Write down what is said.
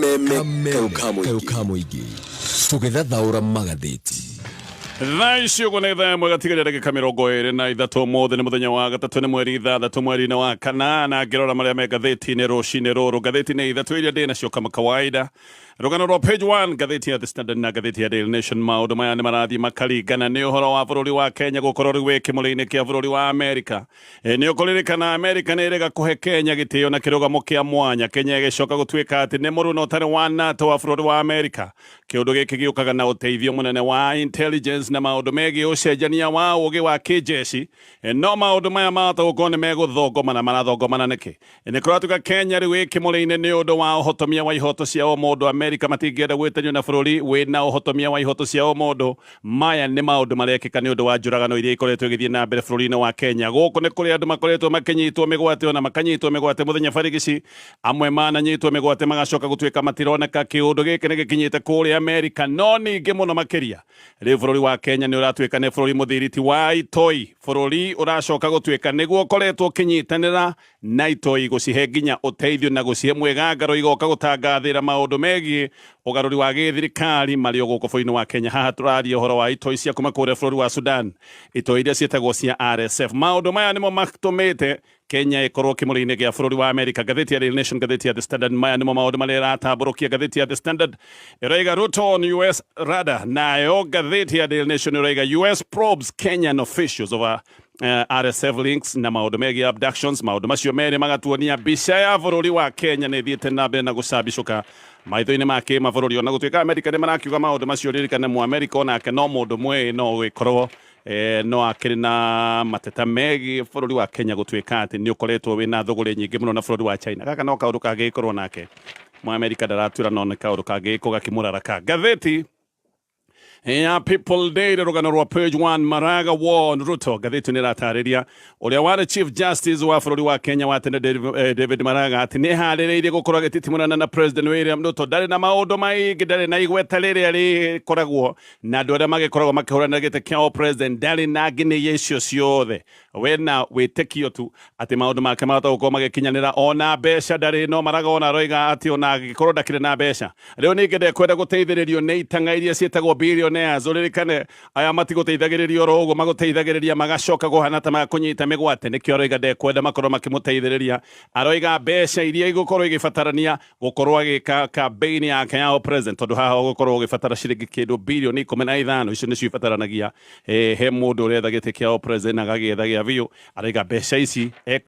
Kameme kayũ ka mũingĩ tũgĩthathaũra magathĩti. Thaa ici ũguo nĩ thaa 1 gatigaria ndagĩka 23. Ũmũthĩ nĩ mũthenya wa gatatũ, nĩ mweri 6 mweri-inĩ wa kana. Na ngĩrora marĩa me ngathĩti-inĩ rũcinĩ rũrũ, ngathĩti nĩ ithatũ iria ndĩ nacio kama kawaida. Rũgano rwa page 1 ngathĩti ya The Standard na ngathĩti ya Daily Nation, maũndũ maya nĩ marathiĩ makaringana. Nĩ ũhoro wa bũrũri wa Kenya gũkorwo rĩu wĩ kĩmũrĩ-inĩ kĩa bũrũri wa Amerika. Nĩ ũkũririkana Amerika nĩ ĩrega kũhe Kenya gĩtĩo na kĩrũgamo kĩa mwanya, Kenya ĩgĩcoka gũtuĩka atĩ nĩ mũruna ũtarĩ wa NATO wa bũrũri wa Amerika. Kĩũndũ gĩkĩ gĩũkaga na ũteithio mũnene wa intelligence na maũndũ megiĩ ũcenjania wa ũgĩ wa kĩnjeshi. No maũndũ maya mahota gũkorwo nĩ megũthongomana. Marathongomana nĩkĩ? Nĩ kũratuĩka Kenya rĩu ĩ kĩmũrĩ-inĩ nĩ ũndũ wa ũhotomia wa ihoto cia ũmũndũ. Amerika matingĩenda gwĩtanio na bũrũri wĩna ũhotomia wa ihoto cia ũmũndũ. Maya nĩ maũndũ marekĩka nĩ ũndũ wa njũragano iria ikoretwo igĩthiĩ na mbere bũrũri-inĩ wa Kenya. Gũkũ nĩ kũrĩ andũ makoretwo makĩnyitwo mĩgwate, ona makanyitwo mĩgwate mũthenya barigici. Amwe mananyitwo mĩgwate magacoka gũtuĩka matironeka. Kĩũndũ gĩkĩ nĩ gĩkinyĩte kũrĩa Amerika, no ningĩ mũno makĩria rĩu bũrũri wa Kenya nĩ ũratuĩka nĩ bũrũri mũthiriti wa itoi, bũrũri ũracoka gũtuĩka nĩguo ũkoretwo ũkĩnyitanĩra na itoi gũcihe nginya ũteithio na gũcihe mwĩgangaro igoka gũtangathĩra maũndũ megiĩ ũgarũri wa gĩthirikari marĩ o gũkũ bũrũri-inĩ wa Kenya. Haha tũraria ũhoro wa itoi cia kuma kũrĩa bũrũri wa Sudan, itoi iria ciĩtagwo cia RSF. Maũndũ maya nĩmo matũmĩte Kenya ĩkorwo kĩmũrĩ-inĩ gĩa bũrũri wa Amerika. Ngathĩti ya Daily Nation, ngathĩti ya The Standard, maya nĩmo maũndũ marĩa ĩratambũrũkia. Ngathĩti ya The Standard ĩroiga Ruto on US radar, nayo ngathĩti ya Daily Nation ĩroiga US probes Kenyan officials over RSF links na maũndũ megiĩ abductions. Maũndũ macio merĩ magatuonia mbica ya bũrũri wa Kenya nĩ ĩthiĩte na mbere na gũcambicũka maitho-inĩ ma kĩmabũrũri, ona gũtuĩka Amerika nĩ marakiuga maũndũ macio. Ririkane Mũamerika onake no mũndũ mwĩĩ, no gũgĩkorwo no akĩrĩ na mateta megiĩ bũrũri wa Kenya gũtuĩka atĩ nĩ ũkoretwo wĩna thũgũrĩ nyingĩ mũno na bũrũri wa China. Gaka no kaũndũ kangĩgĩkorwo nake Mũamerika ndaratura, no nĩ kaũndũ kangĩgĩkorwo gakĩmũraraka. Ngathĩti ya People Daily, rũgano rwa page 1, Maraga warn Ruto. Ngathĩti nĩ ĩratarĩria ũrĩa warĩ Chief Justice wa bũrũri wa Kenya wa tene David Maraga atĩ nĩ harĩrĩirie gũkorwo agĩtitimũrana na President William Ruto. Ndarĩ na maũndũ maingĩ, ndarĩ na igweta rĩrĩa rĩkoragwo na andũ arĩa magĩkoragwo makĩhũranĩra gĩtĩ kĩa president, ndarĩ na nginĩia icio ciothe. Wena wĩtĩkio tu atĩ maũndũ make mahota gũkorwo magĩkinyanĩra. Ona mbeca ndarĩ, no Maraga ona aroiga atĩ ona angĩkorwo ndakĩrĩ na mbeca rĩu, ningĩ ndekwenda gũteithĩrĩrio nĩ itang'a iria ciĩtagwo billionaires. Ũririkane aya matigũteithagĩrĩria oro ũguo, magũteithagĩrĩria magacoka kũhana ta makũnyita mĩgwate. Nĩkĩo aroiga ndekwenda makorwo makĩmũteithĩrĩria. Aroiga mbeca iria igũkorwo igĩbatarania gũkorwo agĩka campaign yake ya president, tondũ haha ũgũkorwo ũgĩbatara ciringi kĩndũ bilioni 15, icio nĩcio ibataranagia he mũndũ ũretha gĩtĩ kĩa president na agagĩetha gĩa biũ. Araiga mbeca ici.